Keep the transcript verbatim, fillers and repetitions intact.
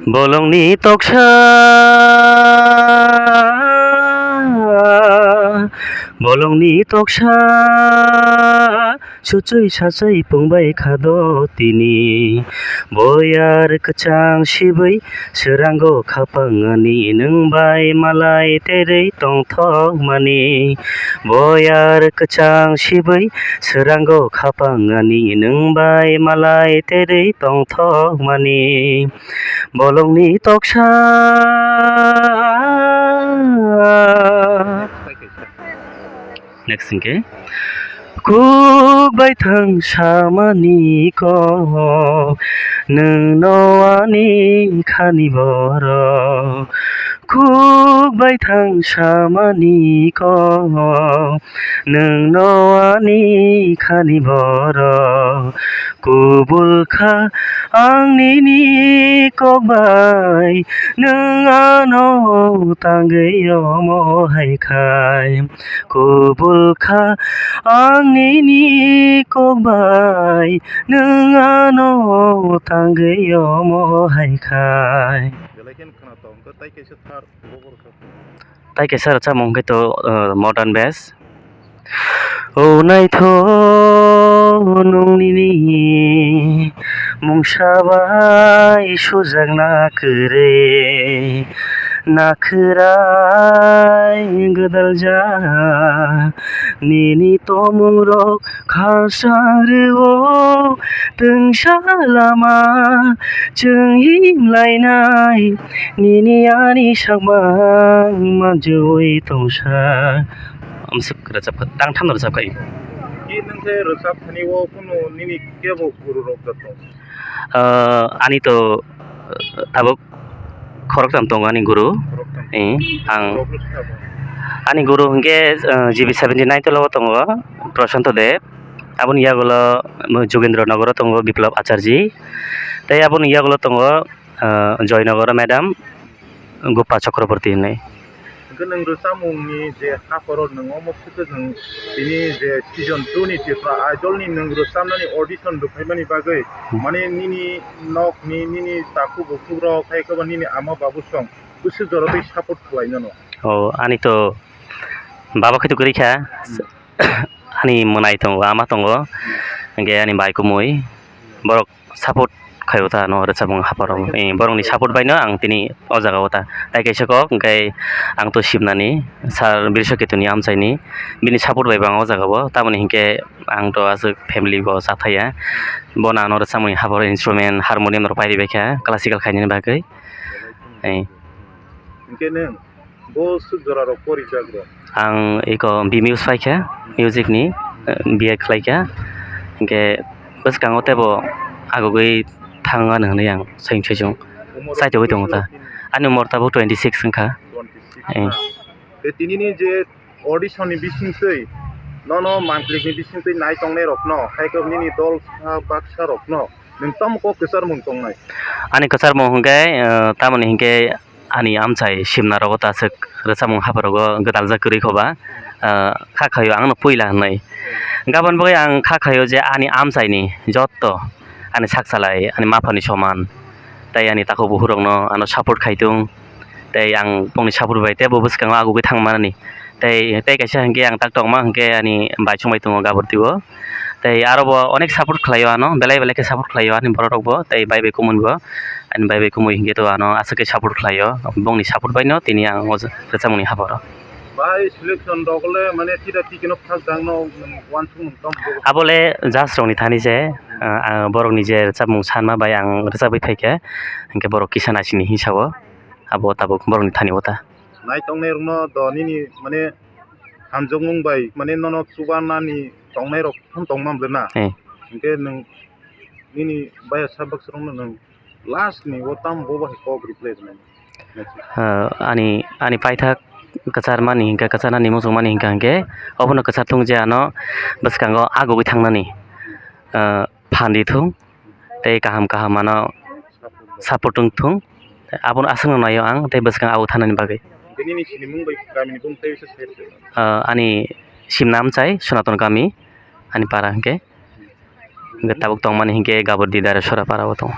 Bolongni toksa, bolongni toksa, suchwi sachwi pungbai khado tini. Boyar kwchang sibwi swrango khapang ani, nwng bai malai terwi tongthokmani. Boyar kwchang sibwi swrango khapang ani, nwng bai malai terwi tongthokmani. Bolongni toksa. Next hwnkhe, kuk bai thang samani kok, nwngno ani khani borok. Kuk bai thang samani kok, nwngno ani khani borok. Kubul kha ang nini kok bai, nwng ano tangwi omo hai khai. Kubul kha ang nini kok bai, nwng ano tangwi omo hai khai. Belai khe khna tong khe tai kaisa thar. Tai kaisa rwchapmung hwnkhe to, uh, modern bass. O naithok nwng nini mungsa bai sujakna kwrwi, nakhwrai gwdaljak nini tongmungrok khasang rwo, twngsa lama chwng himlainai. Nini ani sakmang manjui tongsa. Amswk rwchapkha, tang thamno rwchapkha. Ki nwng khe rwchap thani o kunu nini kebo guru rok da tong? Ah, ani to, ah, tabuk khoroktham tongo ani guru. Khoroktham. Eh, ang Guru rok wngkha bo? Ani guru hwnkhe, ah, G B seventy nine tolo o tongo, Prashanto Deb. Aboni yagulo Jogendra Nogoro tongo Biplab Acharji. Tei aboni yagulo tongo, ah, Joynagar o madam Gopa Chakraborty hinwi. Hwnkhe nwng rwchapmungni je hapharo nwng omo swkhe nwng tini je season two ni Tripura Idol ni nwng rwchapnani audition rwphaimani bagwi, hmm, mane nini nokni, nini takhuk bukhukrok, hai khe bo nini ama babu song bwswk jora twi support khlai nano? O, ani to baba khe to kwrwi kha. Hmm. Ani mwnai tongo, ama tongo, hwnkhe ani bai kumui, borok support khaio ta ano rwchapmung hapharo. Eh, borokni support baino ang tini o jaga o ta. Tai kaisa kok, hwnkhe ang to Simnani, Sir Birsaketuni amchaini, bini support bai bo ang o jaga o. Tamoni hinkhe ang to aswk family bo chathaya. Bono ano rwchapmungni hapharo instrument, harmonium rok pairibaikha, classical khainani bagwi. Eh. Hwnkhe nwng? Bo swk jora rok porijak rw? Ang eko B M U paikha, music ni, eh, B A khlaikha. Hinkhe bwskango teibo agugwi thang ano hinwi ang sayung sayung. Umor chaitogwi tongo ta. Ani umor tabuk twenty six wngkha. Twenty six. Eh. Na. Tei tinini je audition ni bisingtwi nono mangpili ni bisingtwi nai tongnai rokno, hai khe nini dol sa baksa rokno nwng tamo kok kwcharmung tongnai? Ani kwcharmung hwnkhe, eh, tamoni hinkhe ani amchai Simna rogo ta aswk rwchapmung hapharogo gwdaljak kwrwi khoba, ah, kha khaio ang no puila hinwi. Gabon bagwi ang kha khaio je ani amchaini jotto ani sak salai, ani maphani soman, tei ani takhuk bukhuk rokno ano support khai tung, tei ang bongni support bai teibo bwskango agugwi thang manani. Tei, tei kaisa hinkhe ang tak tongma hinkhe ani bai chwngbai tongo Gabortio. Tei aro bo onek support khlaio ano, belai belai khe support khlaio ani borok rok bo, tei bai bai kumui bo. Ani bai bai kumui hinkhe to ano aswk khe support khlaio. Bongni support bai no tini ang o rwchapmungni hapharo. Bai selection rok le mane tida tikino phak dang no uansukmung tong bo. Abo le judge rokni thani je, ah, ah, borokni je rwchapmung sanma bai ang rwchapwi phaikha, hinkhe borok kisa naisingni hinsa o, abo tabuk borokni thani o ta. Nai tongnai rokno do nini mane hamjakmung bai mane nono chubanani tongnai rok phano tongma bwle na? Eh. Hinkhe nwng nini baya sa baksa rokno nwng last ni o tamo bo bai kok reply rwnai? Ah, ani, ani paithak kwcharmani hinkhe, kwcharnani muchungmani hinkha hinkhe obono kwchar thung je ano bwskango agugwi thangnani, ah, phan ri thung. Tei kaham kaham ano support wng thung, abono aswkno naio ang tei bwskang abo thanani bagwi. Bini ni sinimung bai kamini bumung tei bisa sai rwdi. Ah, ani simna amchai Sonaton kami, ani para hinkhe. Hinkhe tabuk tongmani hinkhe Gabordi Dareswra para o tongo.